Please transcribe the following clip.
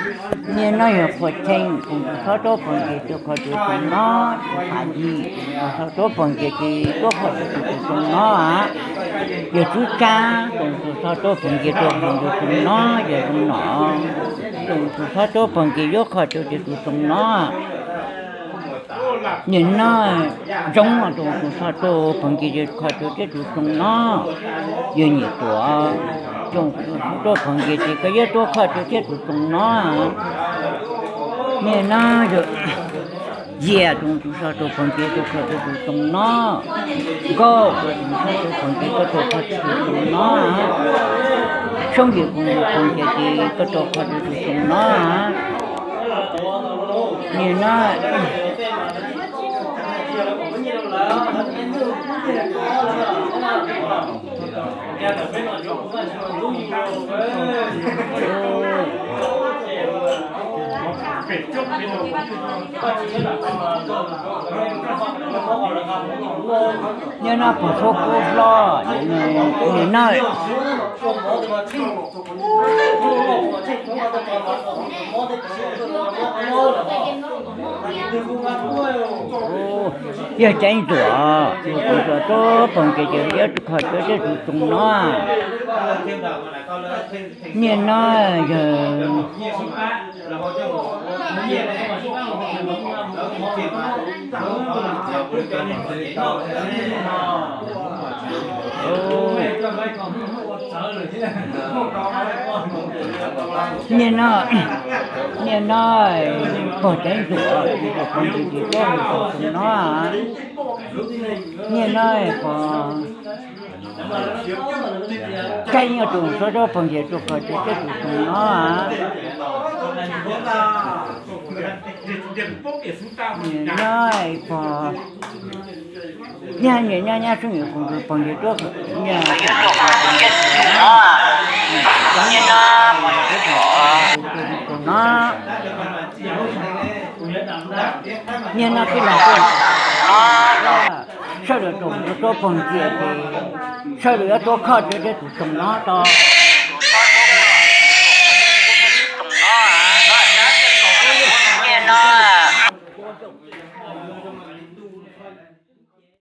Niaj no yog Qhua Cheej, tsoom txhua txhob tuab poog ces tuaj kho rau tsoom no. Yog Phav Yim, tsoom txhua txhob tuab poog ces tuaj kho rau tsoom no. Yog Tsub Tsab, tsoom txhua txhob tuab poog ces tuaj kho rau tsoom no, yog zoo no. Tsoom txhua txhob tuab poog ces yuav kho rau tus tsoom no. Niaj no Zoo, tsoom txhua txhob tuab poog ces kho rau thiab tus tsoom no. Yog Nyiam Tuam, tsoom txhua txhob tuab poog ces koj yuav tuaj kho rau thiab tus tsoom no. Niaj no yog Yias, tsoom txhua txhob tuab poog ces tuaj kho rau tus tsoom no. Nkauj, tsoom txhua txhob tuab poog ces koj tuaj kho rau tus tsoom no. Soob Yim, tsoom txhua txhob tuab poog ces koj tuaj kho rau tus tsoom no. Niaj no Niaj no pog txhua kub hlob, niaj no yog Ceeb Tuam, tsoom txhua txhob tuab poog ces yuav kho rau thiab tus tsoom no. Niaj no yog Niaj no, niaj no pog Ceeb Tuam, tsoom txhua txhob tuab poog ces tuaj kho rau tus tsoom no. Niaj no pog Ceeb, tsoom txhua txhob tuab poog ces tuaj kho rau thiab tus tsoom no. Niaj no pog, niaj no nyab Soob Yim, tsoom txhua txhob tuab poog ces tuaj, niaj no, niaj no tij laug, sawv daws tsoom txhua txhob tuab poog ces sawv daws yuav tuaj kho rau thiab tus tsoom no tau.